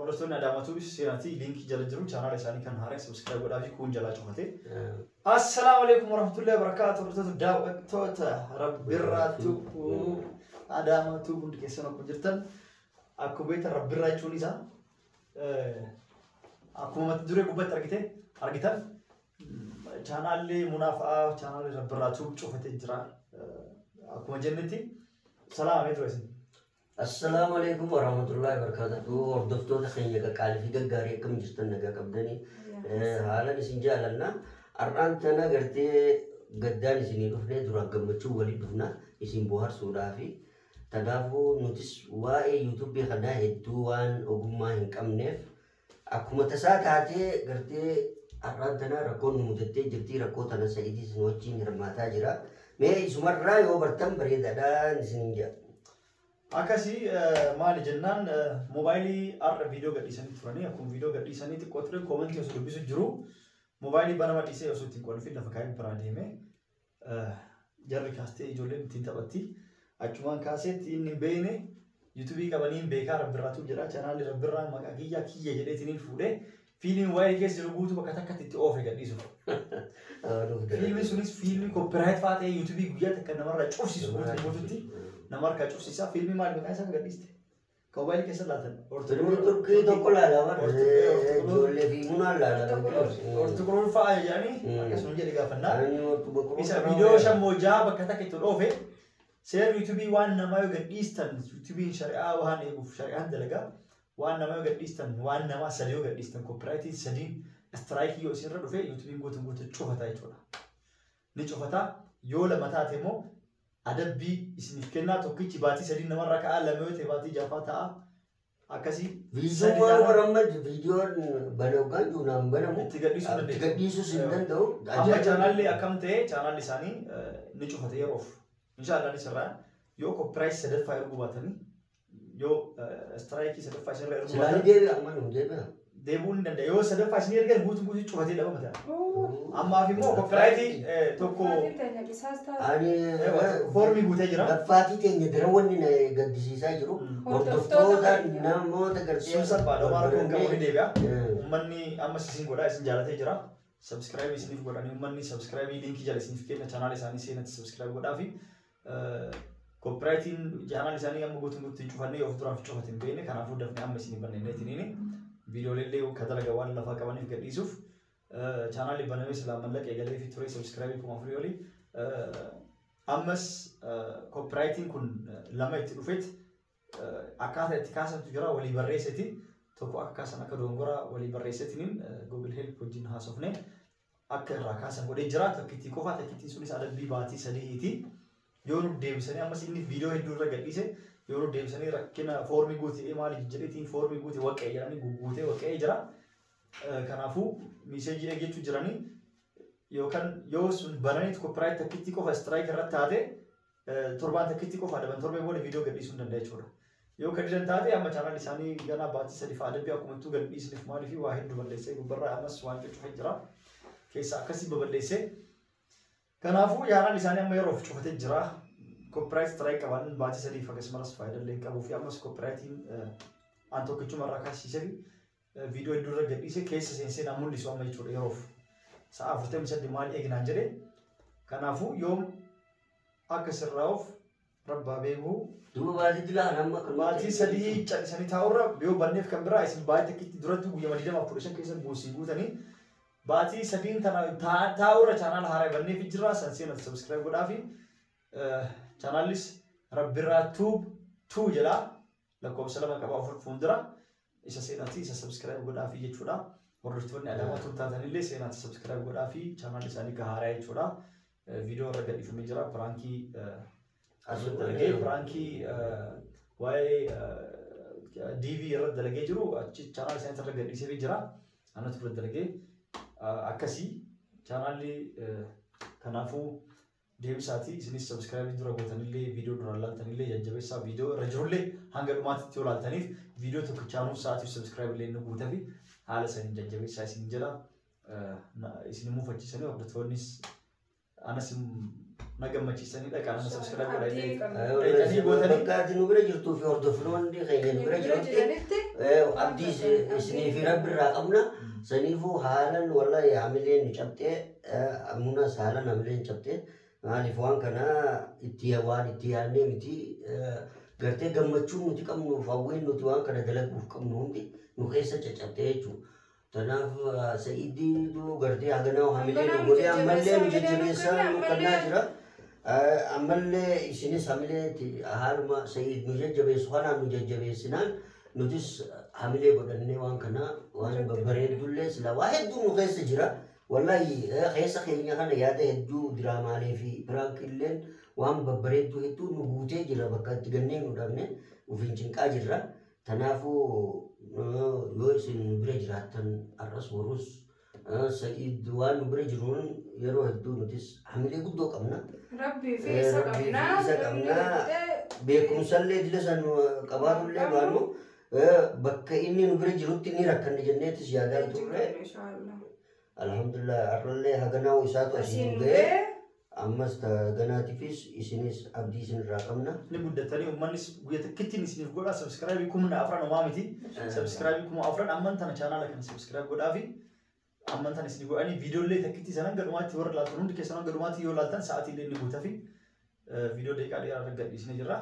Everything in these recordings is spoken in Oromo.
Hordoftoonni Adaamaa Tuubis seenaatii liinkii jala jiru chaanaala isaanii kan haaraa subscribe godhaa fi kuun jalaa cufate. Assalaamu alaikum warahmatullahi wabarakatuh. Hordoftoota daawwattoota Rabbirraa Tuub Adaamaa Tuub hundi keessan akkuma jirtan akkuma beektan Rabbirraa jechuun isaa akkuma mata duree gubbaatti argite argitan chaanaalli Munaa fa'aa chaanaalli Rabbirraa Tuub cufatee jira. Akkuma jennetti salaama mee ture isin. Assalaamu alaikum warahmatullahi wabarakatuh. Hordoftoota keenya qaqqaalii fi gaggaarii, akkam jirtan? Nagaa qabdanii? Haalan isin jaalanna. Har'aan tana gartee gaddaan isinii dhufne, duraan gammachuu walii dhufna isin bohaarsuudhaafi. Kanaafuu nutis waa'ee yuutuubii kanaa hedduu waan ogummaa hin qabneef akkuma tasaa taatee gartee har'aan tana rakkoon nu mudattee jirti. Rakkoo tana Sa'idii isin wajjin hirmaataa jira. Mee isumarraa yoo bartan bareedaadhaan isiniin jedha. Akkasii maali jennaan, moobaayilii har'a viidiyoo gadhiisanii turanii, akkuma viidiyoo gadhiisanii xiqqoo ture koomentii osoo dubbisu jiru moobaayilii banama dhiisee osoo ittiin qolfin lafa kaa'ee biraa deeme, jarri kaastee ijoolleen ittiin taphatti. Achumaan kaaseetti inni hin beekne yuutuubii qabanii hin beekaa Rabbirraatu jedha. Chaanaalli Rabbirraa maqaa kiyya kiyya jedheetiniin fuudhee fiilmiin waa'ee keessa jiru guutuu bakka takkatti itti oofe gadhiisuuf. Fiilmiin sunis fiilmii copyright fa'aa ta'ee yuutuubii guyyaa takka namarraa cufsiisu, guutuu guututti nama harkaa cufsiisa. Fiilmii maali maqaan isaa gadhiiste? Kan moobaayilii keessa laatan. Fiilmii Turkii tokko laalaa, ijoollee fi munaan laalaa. Ortuqurul fa'aa jedhanii akkasuma jedhe gaafannaa. Isa viidiyoo shan moo jaha bakka takka itti dhoofe. Seerri yuutuubii waan namaa yoo gadhiistan, yuutuubiin shari'aa waan eeguuf shari'aan dalagaa, waan namaa yoo gadhiistan, waan namaa sadii yoo gadhiistan, koopiraayitiin sadiin strike yoo isinirra dhufe yuutuubiin guutuun guutuu cufata jechuudha. Ni cufata. Yoo lama taate immoo adabbii isiniif kennaa. Tokkichi baatii 3 namarra ka'a, lama yoo ta'e baatii ja'affaa ta'a. Akkasii. Viidiyoo waramma viidiyoon bana hoggaan juunaan banamu. Itti gadhiisuu Itti dandeessu. gadhiisuus hin danda'u. Amma chaanaalli akkam ta'e, chaanaalli isaanii ni cufate yeroof. Inshaallah ni sirraa yoo copyright sadaffaa erguu baatanii, yoo strike sadaffaa isinirra erguu Silaa ni baatan deebi'a, amma nu deebi'a. Deebi'uu ni danda'a. Yoo sadaffaa isin ergan guutuu guutuu cufatee dhabama ta'a. Ammaaf immoo copyright tokko Ani foormii guutee jira. Laffaatii teenya dara wanni na gaddisiisaa jiru hordoftoota namoota gartee. Sun salphaadha. Homaa rakkoon qabu, ni deebi'a. Uummanni ammas isin godhaa, isin jaalatee jira. Subscribe isiniif godhanii, uummanni subscribe liinkii jala isiniif kenna, chaanaala isaanii seenatti subscribe godhaa fi koopiraayitiin chaanaala isaanii amma guutuun guutuun cufannee of duraaf cufate hin beekne. Kanaafuu dafnee amma isinii banneetiniini viidiyoolee illee ka dalaga waan lafaa qabaniif gadhiisuuf chaanaalli banamee silaa mallaqa eegalee fi ture subscribe 4000 olii. Ammas koopiraayitiin kun lama itti dhufeet akkaataa itti kaasantu jira, walii barreesseti tokko akka kaasan akka dogongoraa walii barreessetiniin Google Help wajjin haasofne akka irraa kaasan godhee jira. Takkittii qofa, takkittiin sunis adabbii baatii 3ti. Yoo nu deebisanii, ammas inni viidiyoo hedduu irra gadhiise, yoo nu deebisanii rakkina foormii guutee maali jedheetiin foormii guutee waqa'ee jedhanii guguutee waqa'ee jira. Kanaafuu miiseejii eeggachuu jiranii yookaan yoo sun bananiit copyright takkittii qofa strike irratti taate torbaan takkitti qofa adaban, torbee booda viidiyoo gadhiisuu hin danda'a jechuudha. Yoo kan didan taate amma chaanaal isaanii ganaa baatii 3 fa'aa adabbii akkuma ittuu gadhiisniif, maaliif waa hedduu balleessee gubbarraa ammas waan cuccufee jira. Keessa akkasii baballeessee. Kanaafuu chaanaal isaanii amma yeroof cufatee jira. Copyright strike qaban baatii 3f akkasumas faayidaa illee hin qabuu fi ammas koopiraayitiin an tokkichuma irraa kaasisee fi viidiyoo hedduu irra gadhiise keessa seensee na mul'isu amma jechuudha yeroof. Sa'a 48 maal eegnaan jedhee, kanaafuu yoom akka sirraa'uuf rabbaa beekuu. Duuba baatii dilaa amma kan Baatii 3 callisanii taa'urra yoo banneef kan biraa isin baatii takkitti duratti guyyaa 20 15 keessa buusii guutanii baatii 3n tana taa'urra chaanaala haaraa banneef jira, san seenan subscribe godhaa fi chaanaallis Rabbirraa Tuub tuu jedha, lakkoofsa lama qaba afur fuuldura isa seenaati, isa subscribe godhaa fi jechuudha. Hordoftoonni Adaamaa Tuub taatanillee seenaati subscribe godhaa fi chaanaalli isaanii haaraa jechuudha. Viidiyoo irra gadhiifamee jira piraankii asirratti dalagee, piraankii waa'ee DV irratti dalagee jiru achi chaanaal isaanii irra gadhiisee jira. Anatu irratti dalagee akkasii chaanaalli. Kanaafuu deebisaati isinis subscribe dura gootanillee viidiyoo duraan laaltanillee jajjabeessaa, viidiyoo irra jirullee hanga dhumaatitti yoo laaltaniif viidiyoo tokkichaanuuf sa'aatiif subscribe illee nu guutafi haala saniin jajjabeessaa isin jedha. Isin mufachiisanii hordoftoonnis anas na gammachiisanii dhaqaa nama subscribe godhaa illee. Bakka ati nu bira jirtuu fi hordoftoonni keenya nu bira jirutti. Abdii isinii fi rabbi irraa qabna. Saniifuu haalan wallahi hamileen nu cabxee, ammunas haalan hamileen cabxee. Maaliif waan kana itti waan itti yaadnee miti, gartee gammachuun nuti qabnuuf hawwiin nuti waan kana dalaguuf qabnu hundi nu keessa caccabtee jechuudha. Kanaaf Sa'iidiitu gartee haganaa hamilee nu godhee ammallee nu jajjabeessaa nu kannaa jira. Ammallee isinis hamilee haaluma Sa'iid nu jajjabeessu kanaan nu jajjabeessinaan nutis hamilee godhannee waan kana waan babbareeddullee sila waa hedduu nu keessa jira. Wallahi keessa keenya kana yaada hedduu diraamaalee fi piraankiilleen waan babbareedduu hedduu nu guutee jira, bakka itti gannee nu dhabne ofiin cinqaa jirra. Kanaafuu yoo isin nu bira jiraattan har'as borus Sa'iid waan nu bira jiruun yeroo hedduu nutis hamilee guddoo qabna. Rabbii fi isa Rabbii fi qabnaa. isa qabnaa. Beekumsallee dila san qabaatullee baannu bakka inni nu bira jirutti ni rakkanne jenneetis yaadaa turre. Alhamdulillah har'allee haganaa isaatu asiin Asiin nu ga'e. ga'ee. Ammas ganaatiifis isinis abdii isinirraa qabna. Ni guddatanii uummannis guyyaa tokkittiin isiniif godhaa subscribe 4,000 homaa miti. Subscribe 4,000 amman tana chaanaala kana subscribe godhaa fi amman tana isinii godhanii viidiyoolee takkitti sanan gadhumaatti warra laaltan hundi keessan gadhumaatti yoo laaltan sa'aatii ni guutaa fi viidiyoo daqiiqaa dheeraa irra gadhiisnee jirra.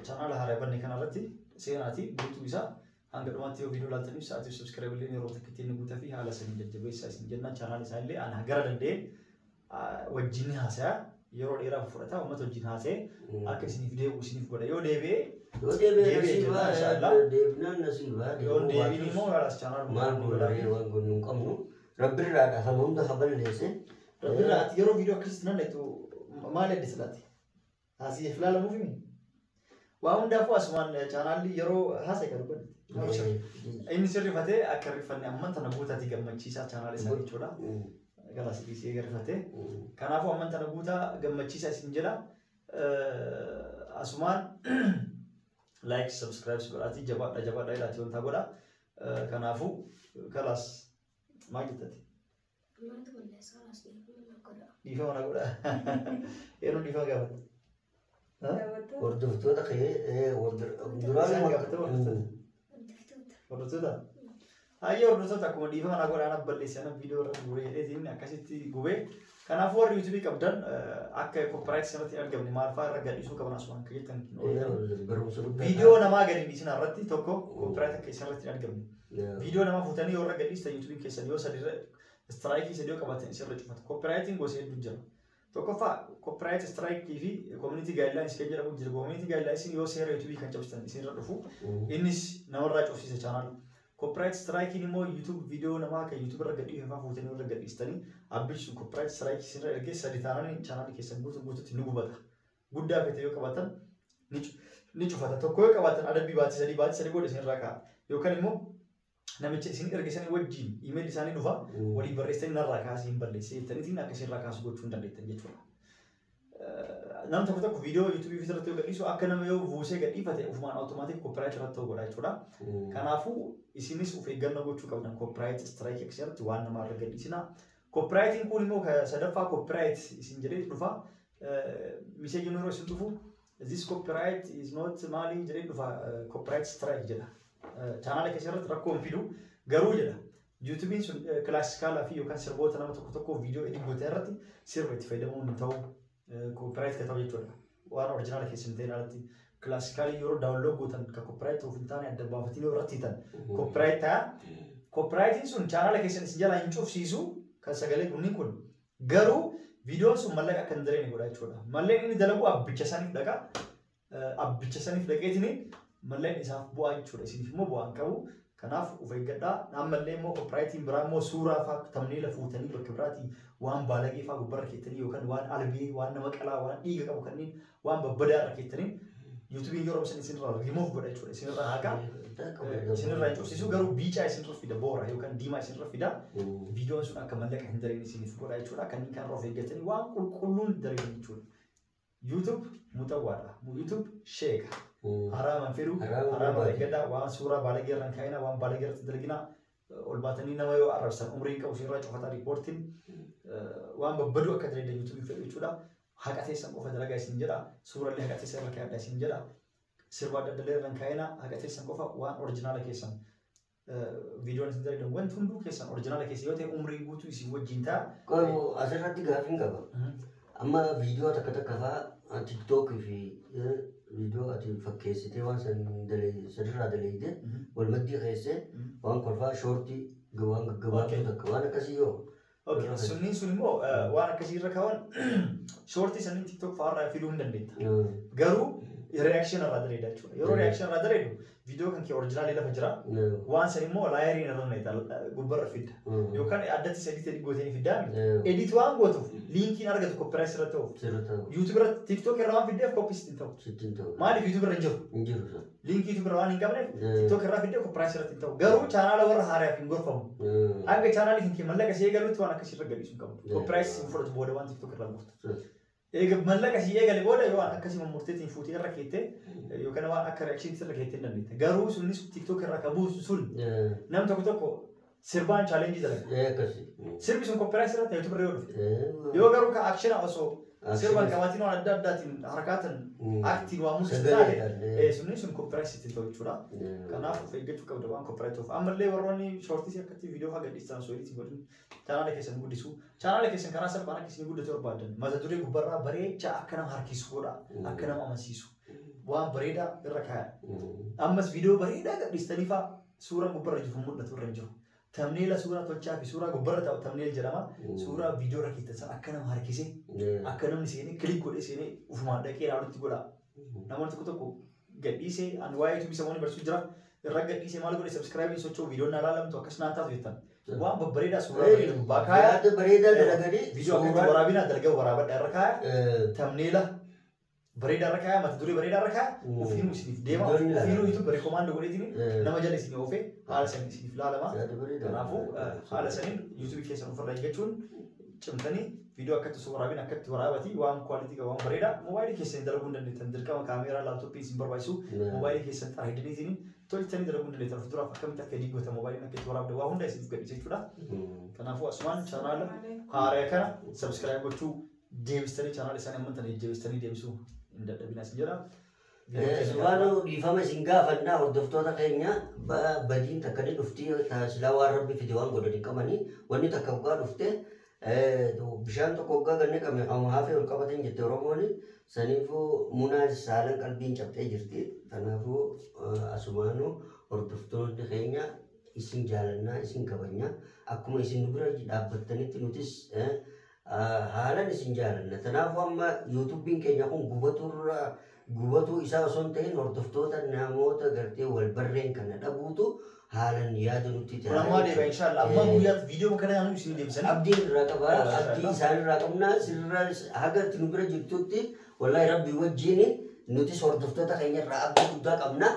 Chaanaala haaraa banne kanarratti seenaatii guutuu isaa hanga dhumaatti yoo viidiyoo laaltaniif sa'aatii subscribe illee yeroo takkitti ni guutaa fi haala sanii jajjabeessaa isin jennaan. Chaanaala isaa illee ana gara danda'een wajjin haasayaa yeroo dheeraa fudhata, uummata wajjin haasa'ee akka isiniif deebi'u isiniif godha. Yoo deebi'ee Yoo deebi'e deebi'e nasiibaa, jennaan inshallah. Deebinaan nasiibaa. Yoo deebiin immoo garas chaanaala Maal goonaree, waan goonu hin qabnu. Rabbirraadha kan hunda kaballeesse. Rabbirraa ati yeroo viidiyoo akkasitti nan dhaqxu maal adde silaati? Haasii filaalamuuf himi? Waa hundaafuu asumaan chaanaalli yeroo haasa'e kan dubbadde. Inni sirrifatee akka rifanne amman tana guutaati gammachiisaa chaanaala isaa jechuudha. Galaas dhiisee rifatee. Kanaafuu amman tana guutaa gammachiisaa isin jedha. Asumaan like subscribe godhaatii jabaadha jabaadha jedhaati wanta godha. Kanaafuu kalaas maal jettati? Maaltu balleessaa as dhiifama na godha. Dhiifama na godha. Yeroo dhiifama gaafate. Hordoftoota kee duraan Isaan gaafate hordoftoota. Hordoftoota. Hordoftoota. Hayyee hordoftoota, akkuma dhiifama na godha ana balleesse ana viidiyoo irratti gubee jedheetiin akkasitti gubee. Kanaafuu warri yuutuubii qabdan akka copyright irratti hin argamne maal fa'aa irra gadhiisuu qaban asumaan kan jettan. Barumsa guddaa. Viidiyoo namaa gadi hin dhiisin irratti tokko copyright akka isin irratti hin argamne. Viidiyoo namaa fuutanii yoo irra gadhiistan yuutuubiin keessan yoo sadi strike sadii yoo qabaatan isirra cufata. Copyrightiin gosa hedduu jira. Tokkoffaa copyright strike fi community guidelines kan jedhamu jira. Community guidelines yoo seera yuutuubii kan cabsitan isinirra dhufu, innis namarraa cufsiisa chaanaala. Copyright strike immoo YouTube viidiyoo namaa kan YouTube irra gadhiifame fuutanii irra gadhiistanii abbichi sun copyright strike isinirra ergee sadi taanaan chaanaalli keessan guutuu guutuutti ni gubata. Guddaa fete yoo qabaatan ni cufata. Tokko yoo qabaatan adabbii baatii 3 baatii 3 booda isinirraa ka'a. Yookaan immoo namicha isin erge sanii wajjin iimeelli isaanii dhufa, walii barreessanii narraa kaasii hin balleessee jettaniitiin akka isinirraa kaasu gochuu hin dandeettan jechuudha. Namni tokko tokko viidiyoo yuutuubii irratti yoo gadhiisu akka nama yoo buusee gadhiifate ofumaan automatic copyright irratti ta'uu godha jechuudha. Kanaafuu isinis of eeggannoo gochuu qabdan, copyright strike irratti waan namaa irra gadhiisina. Copyrightiin kun immoo sadaffaa copyright isin jedhee dhufa. Miseejiin yeroo isin dhufu "this copyright is not" maali jedhee dhufa, copyright strike jedha. Chaanaala keessa irratti rakkoo hin fidu garuu jedha. Yuutuubiin sun classical fi yookaan sirboota nama tokko tokko viidiyoo edit gootee irratti sirba itti fayyadamuun hin ta'u, copyright ka ta'u jechuudha. Waan original keessa hin ta'in alatti classical yeroo download gootan ka copyright ta'uuf hin taane adda baafatanii yoo irratti hitan copyright ta'a. Copyrightiin sun chaanaala keessan isin jalaa hin cufsiisu kan sagalee kunniin kun, garuu viidiyoon sun mallaqa akka hin dalagne godha jechuudha. Malleen inni dalagu abbicha saniif dhaqa. Abbicha saniif dhaqeetini malleen isaaf bu'aa jechuudha. Isiniif immoo bu'aa hin qabu. Kanaaf of eeggadhaa. Ammallee immoo copyrightiin biraa immoo suuraa fa'aa thumbnail fuutanii bakka biraatii waan baalagee fa'aa gubbarra keettanii yookaan waan albee, waan nama qalaa, waan dhiiga qabu kanneen waan babbadaa irra keettanii yuutuubiin yeroo isin isinirraa rimuuf godha jechuudha. Isinirraa haqa. Isinirraa hin cufsiisu garuu biicaa isinirra fida, boora yookaan diimaa isinirra fida. Viidiyoon sun akka mallaqa hin dalagne isiniif godha jechuudha. Kanneen kanarra of eeggatanii waan qulqulluun dalagne jechuudha. YouTube muxawwaadha. YouTube sheeka. Haraaman fedhu Haraama haraama barbaadu. Eeggadhaa, waan suuraa baalagee irra hin kaa'inaa, waan baalagee irratti dalaginaa. Ol baatanii nama yoo arrabsan umrii qabu isinirraa cufata riipoortiin, waan babbaduu akka dalagan YouTube fedhu jechuudha. Haqa teessan qofa dalagaa isin jedha. Suurallee haqa teessan irra kaa'adhaa isin jedha. Sirba adda addaa irra hin kaa'inaa haqa teessan qofa waan orjinaala keessan viidiyoon isin dalagan wanti hunduu keessan orjinaala keessa yoo ta'e umrii guutuu isin wajjin ta'a. Qoy asirratti gaafiin qaba. Amma viidiyoo takka takka fa'aa tiktookii fi viidiyoo ati fakkeessitee waan sanirraa daleeyde wal maddii keessee waan kolfaa shoortii waan gaggabaabduu takka waan akkasii yoo. Okay, sunniin sun immoo waan akkasii irra kaa'an shoortii sanniin tiktok fa'aarraa fiduu hin dandeetta. Garuu reaction irraa daleeda jechuudha. Yeroo reaction irraa daleedu viidiyoo kan kee orjinaalii lafa jira. Waan san immoo laayeriin irra neeta gubbarra fidda. Yookaan addatti edit edit gootee ni fiddaa. Edit waan gootuuf liinkiin argatu copyright irra ta'uuf. YouTube irratti TikTok irra waan fiddeef copy sitti hin ta'u. Maaliif YouTube irra hin jiru? Liinkii YouTube irra waan hin qabneef TikTok irraa fiddee copyright irratti hin ta'u. Garuu chaanaala warra haaraaf hin gorfamu. Hanga chaanaalii kan kee mallaqa si eegalutti waan akkasii irra gadhiisuu hin qabdu. Copyright hin fudhatu booda waan TikTok irraa guurtu. Eega mallaqa si eegale booda yoo waan akkasii murteetiin fuutee irra keettee yookaan waan akka reaction irra keettee hin dandeetta. Garuu sunnis TikTok irraa kan buusu sun nam tokko tokko sirbaan chaalenjii dalaga. Sirbi sun copyright irratti YouTube irra yoo dhufe. Yoo garuu ka action osoo sirbaan qabaatiin waan adda addaatiin harkaatan aktiin waa mul'isu taate sunni sun copyright ittiin ta'u jechuudha. Kanaaf of eeggachuu qabda waan copyright ta'uuf. Ammallee warroonni shortii akkatti viidiyoo fa'aa gadhiistan osoo editii godhin chaanaala keessan guddisu. Chaanaala keessan karaa salphaan akka isin guddatu barbaadan mata duree gubbarraa bareechaa akka nama harkisu godha. Akka nama amansiisu. Waan bareedaa irra kaaya. Ammas viidiyoo bareedaa gadhiistanii fa'aa suuraan gubbarra jiru mul'atu irra hin jiru. Thumbnail suuraa tolchaa fi suuraa gubbarra taa'u thumbnail jedhama. Suuraa viidiyoo irra keettan sana akka nama harkisee akka namni seenee click godhee seenee ufumaan dhaqee ilaalutti godha. Namoonni tokko tokko gadhiisee ani waa'ee YouTube samoonni barsiisu jira. Irra gadhiisee maal godhe subscribe socho'u viidiyoon naa ilaalamtu akkas naan taatu jettan. Waan babbareedaa suuraa bareeda gubbaa kaaya. Yaada bareedaa dalaganii Viidiyoo akkatti waraabinaa dalagaa waraabadha irra kaaya. Thumbnail bareedaa irra kaaya mata duree bareedaa irra kaaya. Ofiinuu isiniif deema. Ofiinuu YouTube recommend godheetiin nama jala isinii oofee haala saniin isiniif laalama. Kanaafuu haala saniin YouTube keessan ofirraa eeggachuun cimtanii viidiyoo akkatti osoo waraabin akkatti waraabati waan kwaalitii qabu waan bareedaa moobaayilii keessan dalaguu hin dandeettan dirqama kaameeraa laaptooppii isin barbaachisu moobaayilii keessan xaahidaniitiin tolchanii dalaguu hin dandeettan of duraaf akkamitti akka edit goota moobaayiliin akka itti waraabde waa hunda isiniif gadhiisa jechuudha. Kanaafuu asumaan chaanaala haaraa kana subscribe gochuu deebistanii chaanaala isaanii amantan deebistanii deebisuu hin dadhabinaa isin jedha. Subaanu dhiifama isin gaafannaa hordoftoota keenya badiin takka ni dhufti silaa waan rabbi fide waan godhan hin qabanii wanni takka hoggaa dhufte bishaan tokko hoggaa ganne qabne kan hafee ol qabatan jette Oromoon saniifuu munaa saalan qalbiin cabxee jirti. Kanaafuu asumaanuu hordoftoonni keenya isin jaalannaa isin kabajnaa akkuma isin bira dhaabbattanitti nutis haalan isin jaalanna. Kanaafuu amma yuutuubiin keenya kun gubaturraa gubatuu isaa osoo hin ta'in hordoftoota namoota gartee wal barreen kana dhabuutu haalan yaada nutti Kun ammaa deebi'a inshallah. Amma guyyaatti viidiyoo kana yaanu isin deebisanii. Abdiin irraa qaba, abdii isaan irraa qabna, sirra haga itti nu bira jirtutti wallahi rabbii wajjin nutis hordoftoota keenya irraa abdii guddaa qabna.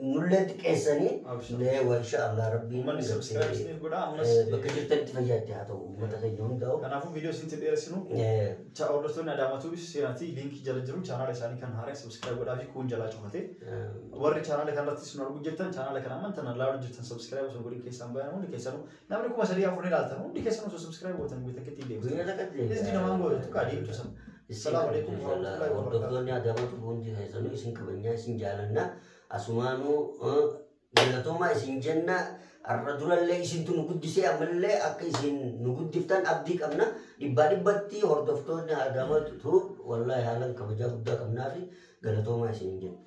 Nullee xiqqeessanii inshaallah rabbiin Uummanni subscribe isiniif godha ammas bakka jirtanitti fayyaatti haa ta'u uummata keenya hundaa'u. Kanaafuu viidiyoo isinitti dheeressinu hordoftoonni Adaamaa Tuubis seenaatii liinkii jala jiru chaanaala isaanii kan haaraa subscribe godhaa fi kuun jalaa cufate. Warri chaanaala kanarrattis nu arguu jirtan chaanaala kana amantan laaluu jirtan subscribe osoo godhin keessaan bayan hundi keessanuu namni 3000 ni ilaaltan hundi keessanuu osoo subscribe gootan guyyaa takka ittiin deemtu. Guyyaa takka Isdi namaan gootu tuqaa deemtu sana. Salaamu alaikum warahmatullahi wabarakatuh. Hordoftoonni Adaamaa Tuubii hundi keessanuu isin kabajnaa isin jaalannaa asumaanuu galatoomaa isin jenna har'a durallee isintu nu guddisee ammallee akka isin nu guddiftan abdii qabna dhibbaa dhibbatti hordoftoonni Adaamaa Tuubii wallahi haalan kabajaa guddaa qabnaa fi galatoomaa isin jenna.